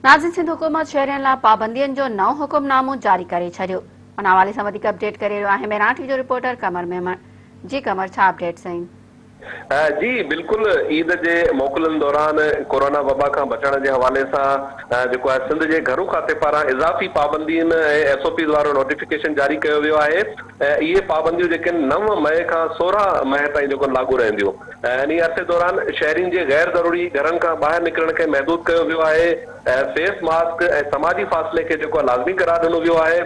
ناظرين سنڌ حڪومت شهرين لاء پابندين جو نئون حڪم نامو جاري ڪري ڇڏيو ان حوالي سان وڌيڪ اپڊيٽ ڪري رهيو آهي ميران ٽي وي جو رپورٽر قمر ميمڻ جي قمر ڇا اپڊيٽس آهن. جي بلڪل عيد جي موڪلن دوران ڪورونا وبا کان بچڻ جي حوالي سان جيڪو آهي سنڌ جي گهرو کاتي پاران اضافي پابندين ۽ ايس او پيز وارو نوٽيفڪيشن جاري ڪيو ويو آهي اهي پابنديون جيڪي 9 مئي کان 16 مئي تائين جيڪو لاڳو رهنديون. انهي عرصي دوران شهرين جي غير ضروري گهرن کان ٻاهر نڪرڻ کي محدود ڪيو ويو آهي، فيس ماسڪ ۽ سماجي فاصلي کي جيڪو لازمي قرار ڏنو ويو آهي،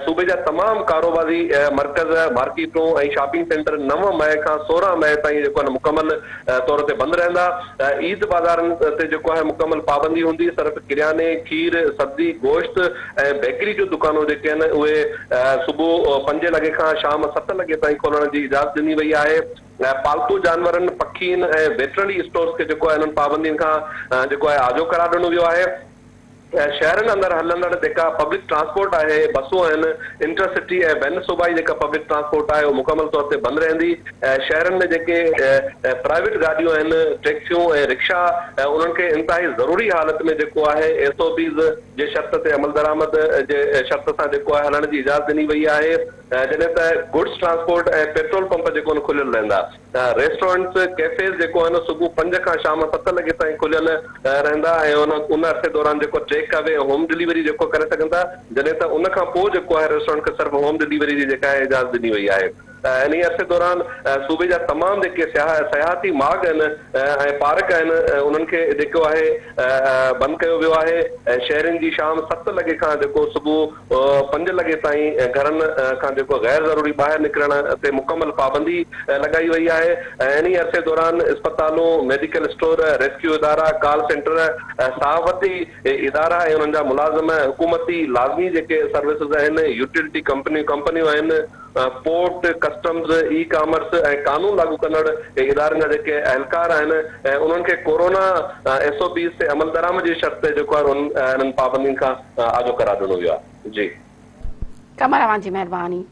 صوبي جا تمام ڪاروباري مرڪز، مارڪيٽون ۽ شاپنگ سينٽر 9 مئي کان 16 مئي تائين جيڪو آهي مڪمل طور تي بند رهندا، عيد بازارن تي جيڪو آهي مڪمل پابندي هوندي، صرف ڪرياني، کير، سبزي، گوشت ۽ بيڪري جون دڪانون جيڪي آهن اهي صبح پنجين لڳي کان شام ست لڳي تائين کولڻ جي اجازت ڏني وئي آهي. پالتو جانورن، پکين ۽ ويٽرنري اسٽورز کي جيڪو آهي انهن پابندين کان جيڪو آهي آجو قرار ڏنو ويو آهي. شهرن اندر هلندڙ جيڪا پبلڪ ٽرانسپورٽ آهي، بسون آهن، انٽر سٽي ۽ بين صوبائي جيڪا پبلڪ ٽرانسپورٽ آهي اهو مڪمل طور تي بند رهندي. شهرن ۾ جيڪي پرائيويٽ گاڏيون آهن، ٽيڪسيون ۽ رڪشا انهن کي انتهائي ضروري حالت ۾ جيڪو آهي ايس او پيز جي شرط تي عملدرآمد جي شرط سان جيڪو آهي هلڻ جي اجازت ڏني وئي آهي. جڏهن ته گڊز ٽرانسپورٽ ۽ پيٽرول پمپ جيڪو آهن کليل رهندا. ريسٽورنٽس، ڪيفيز جيڪو آهن صبح پنج کان شام ست لڳي تائين کليل رهندا ۽ ان عرصي دوران جيڪو ٽيڪ اوي ۽ هوم ڊليوري جيڪو ڪري سگهن ٿا جڏهن ته ان کان پوء جيڪو آهي ريسٽورنٽ کي صرف هوم ڊليوري جي جيڪا آهي اجازت ڏني وئي آهي. انهي عرصي دوران صوبي جا تمام جيڪي سياحتي ماڳ آهن ۽ پارڪ آهن انهن کي جيڪو آهي بند ڪيو ويو آهي ۽ شهرين جي شام ست لڳي کان جيڪو صبح پنج لڳي تائين گهرن کان جيڪو غير ضروري ٻاهر نڪرڻ تي مڪمل پابندي لڳائي وئي آهي ۽ انهي عرصي دوران اسپتالون، ميڊيڪل اسٽور، ريسڪيو ادارا، ڪال سينٽر، صحافتي ادارا ۽ انهن جا ملازم، حڪومتي لازمي جيڪي سروسز آهن، يوٽيلٽي ڪمپنيون آهن، پورٽ، ڪسٽمز، اي ڪامرس ۽ قانون لاڳو ڪندڙ ادارن جا جيڪي اهلڪار آهن انهن کي ڪورونا ايس او پيز تي عملدرآمد جي شرط تي جيڪو آهي انهن پابندين کان آجو قرار ڏنو ويو آهي. جي. قمر اوهان جي مهرباني.